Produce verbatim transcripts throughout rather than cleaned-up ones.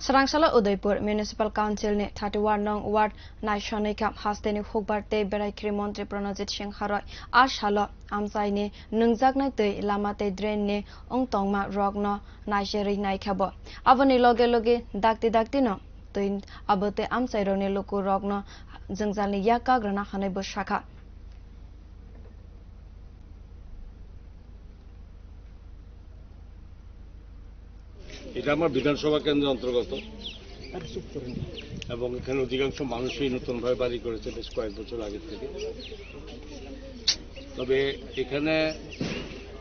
Swrangsalo Udaipur Municipal Council ni thirty one nong ward naisonwi kha hasteni hukbar tei berai khri montri Pranajit Singha roi a salo amchaini nungjaknai twi lama tei drain ni wng tongma rokno naicherwi naikha bo. Aboni loge loge dakti dakti no twi abo tei amchai rokni luku rokno jwngjalni yak kagrana hwnwi bo sakha. এটা আমার বিধানসভা কেন্দ্রের অন্তর্গত এবং এখানে অধিকাংশ মানুষই নতুনভাবে বাড়ি করেছে বেশ কয়েক বছর আগের থেকে। তবে এখানে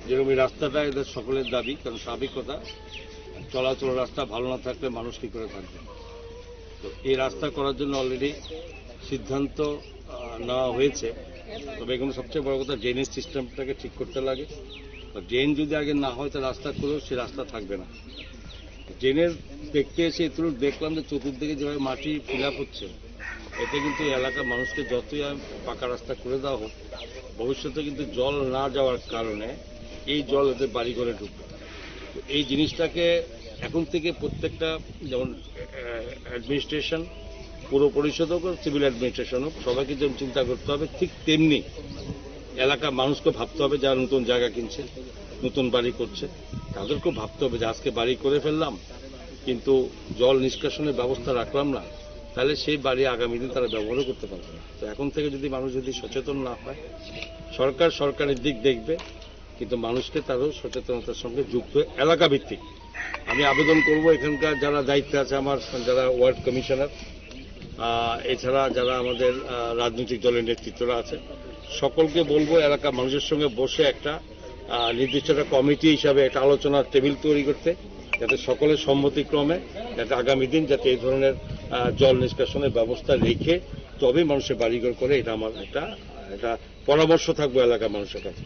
যেরকম এই রাস্তাটা, এদের সকলের দাবি, কারণ স্বাভাবিক কথা, চলাচল রাস্তা ভালো না থাকলে মানুষ কী করে থাকবে। তো এই রাস্তা করার জন্য অলরেডি সিদ্ধান্ত আহ, নেওয়া হয়েছে। তবে এখানে সবচেয়ে বড় কথা ড্রেনেজ সিস্টেমটাকে ঠিক করতে লাগে। ড্রেন যদি আগে না হয়, তো রাস্তা করেও সে রাস্তা থাকবে না। ড্রেনের দেখতে এসে এতটুকু দেখলাম যে চতুর্দিকে যেভাবে মাটি ফিল আপ হচ্ছে, এতে কিন্তু এলাকার মানুষকে যতই আমি পাকা রাস্তা করে দেওয়া হোক, ভবিষ্যতে কিন্তু জল না যাওয়ার কারণে এই জল এদের বাড়িঘরে ঢুকবে। তো এই জিনিসটাকে এখন থেকে প্রত্যেকটা, যেমন অ্যাডমিনিস্ট্রেশন, পুর পরিষদ হোক আর সিভিল অ্যাডমিনিস্ট্রেশন হোক, সবাইকে যেমন চিন্তা করতে হবে, ঠিক তেমনি এলাকার মানুষকে ভাবতে হবে, যারা নতুন জায়গা কিনছে, নতুন বাড়ি করছে, তাদেরকেও ভাবতে হবে যে আজকে বাড়ি করে ফেললাম, কিন্তু জল নিষ্কাশনের ব্যবস্থা রাখলাম না, তাহলে সেই বাড়ি আগামী দিন তারা ব্যবহারও করতে পারবে না। তো এখন থেকে যদি মানুষ যদি সচেতন না হয়, সরকার সরকারের দিক দেখবে, কিন্তু মানুষকে তারও সচেতনতার সঙ্গে যুক্ত হয়ে এলাকা ভিত্তিক আমি আবেদন করব, এখানকার যারা দায়িত্বে আছে, আমার যারা ওয়ার্ড কমিশনার, আহ, এছাড়া যারা আমাদের, আহ, রাজনৈতিক দলের নেতৃত্বরা আছে, সকলকে বলবো এলাকার মানুষের সঙ্গে বসে একটা, আহ, নির্দিষ্ট একটা কমিটি হিসাবে একটা আলোচনার টেবিল তৈরি করতে, যাতে সকলের সম্মতিক্রমে যাতে আগামী দিন যাতে এই ধরনের, আহ, জল নিষ্কাশনের ব্যবস্থা রেখে তবেই মানুষের বাড়িঘর করে, এটা আমার একটা, একটা পরামর্শ থাকবে এলাকার মানুষের কাছে।